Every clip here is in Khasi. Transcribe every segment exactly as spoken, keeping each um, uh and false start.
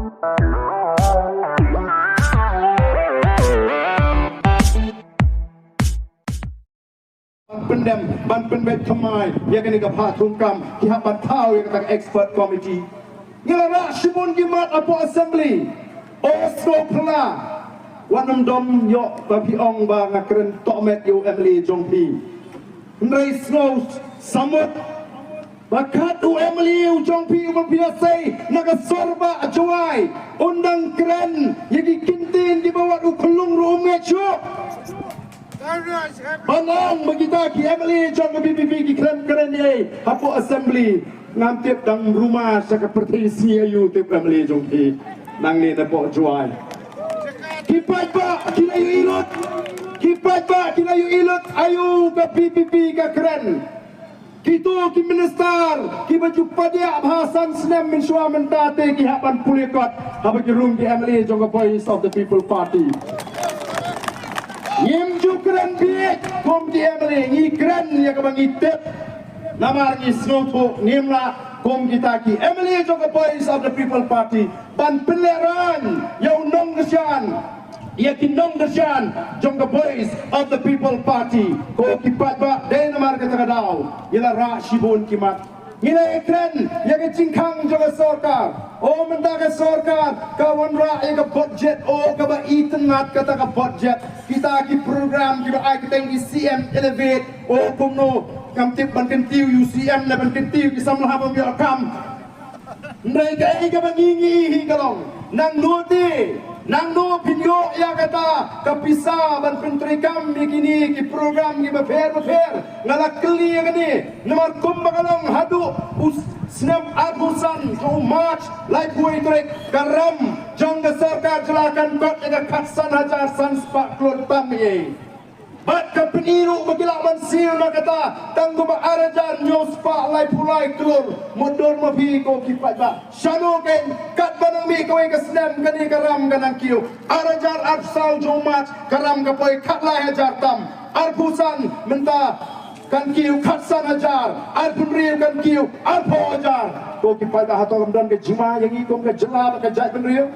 Ban pyndem, ban pynbeit thymmai ïa kane ka phah thungkam, ki hap ban thaw ïa kata ka expert committee. Ngi la rah shibun ki mat hapoh assembly. O sngewphylla, wat nym dom ïoh ba phi ong ba nga kren tohmet ïa u M L A jong phi. Hynrei sngew samut ba kat u M L A u jong phi uba phi ïasei na ka sor bah Jowai, un dang kren ïa ki kyntien kiba wat u khyllung ruh um ngeit shuh. Ban ong ba kita ki M L A jong ka V P P ki kren kren ïa hapoh assembly, ngam tip dang ruma sha ka pyrthei sngi aïu tip M L A jong phi nangne napoh Jowai. Ki paidbah ki la ïohi lut, ki paidbah ki la ïohi lut aïu ka V P P ka kren. Kito ki minister kiba ju padiah bha san snem mynshuwa mynta te ki hap ban pule kot haba ki rung ki M L A jong ka Voice of the People Party. Ngim ju kren bieit kum ki M L A, ngi kren ïa kaba ngi tip. Namar ngi sngewthuh ngim lah kum kita ki M L A jong ka Voice of the People Party ban pynlehrain ïa u nongkyrshan, ïa ki nongkyrshan jong ka Voice of the People Party. Ko ki paidbah, dei namar kata ka daw ngi la rah shibun ki mat. Ngi la ïakren ïa ka jingkhang jong ka sorkar. O mynta ka sorkar ka wanrah ïa ka budget, o kaba itynnad kata ka budget. Kita ki program kiba ai kyrteng ki C M Elevate. O kumno, ngam tip ban kyntiew ïa u C M ne ban kyntiew ki samla haba ym ïoh kam. Hynrei kaei kaba ngi ngi hi ka long, nangno te, nangno phin ïoh ïa kata ka pisa ban pyntreikam ïa kine ki program kiba pher bapher. Nga la kylli ïa kane namar kumba ka long, haduh u snem arphew san jong u March laiphew tarik, ka ram jong ka sorkar jylla kan kot ïa ka khatsan hajar san spah klur tam ei. Bad ka pyni ruh ba ki lah ban siew na kata tang kumba ar hajar hynñiew spah laiphew lai klur. Mutdur ma phi ko ki paidbah. Shano kein, katba nang mih kawei ka snem kane ka ram ka nang kiew. Ar hajar arphew saw jong u March ka ram ka poi khatlai hajar tam. Arphew san mynta kan kiew khatsan hajar. Arphew hynriew kan kiew arphew hajar. Ko ki paidbah, hato kam don ka jingma ïa ngi kum ka jylla bad ka jaitbynriew?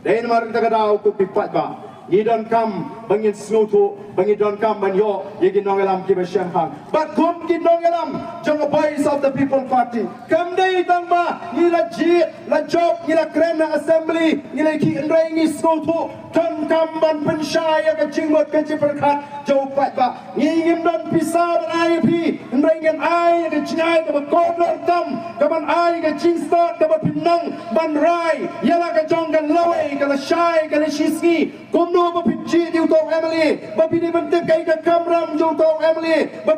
Dei namar kata ka daw ko ki paidbah, ngi donkam ba ngin sngewthuh, ba ngi donkam ban ïoh ïa ki nongïalam kiba shemphang. Bad kum ki nongïalam jong ka Voice of the People Party, kam dei tang ba ngi la jied, la jop, ngi la kren ha assembly, ngi la ïakhih, hynrei ngi sngewthuh donkam ban pynshai ïa ka jingmut ka jingpyrkhat jong u paidbah. Ngi ngim don pisa ban ai ïa phi, hynrei ngin ai ïa ka jingai kaba kordor tam, kaban ai ïa ka jingstad kaba phin nang ban rai ïa la ka jong ka lawei, ka lashai, ka lashisngi. Kumno ba phin jied ïa uto u M L A, ba phin dei ban tip kaei ka kamram jong uto u M L A, ba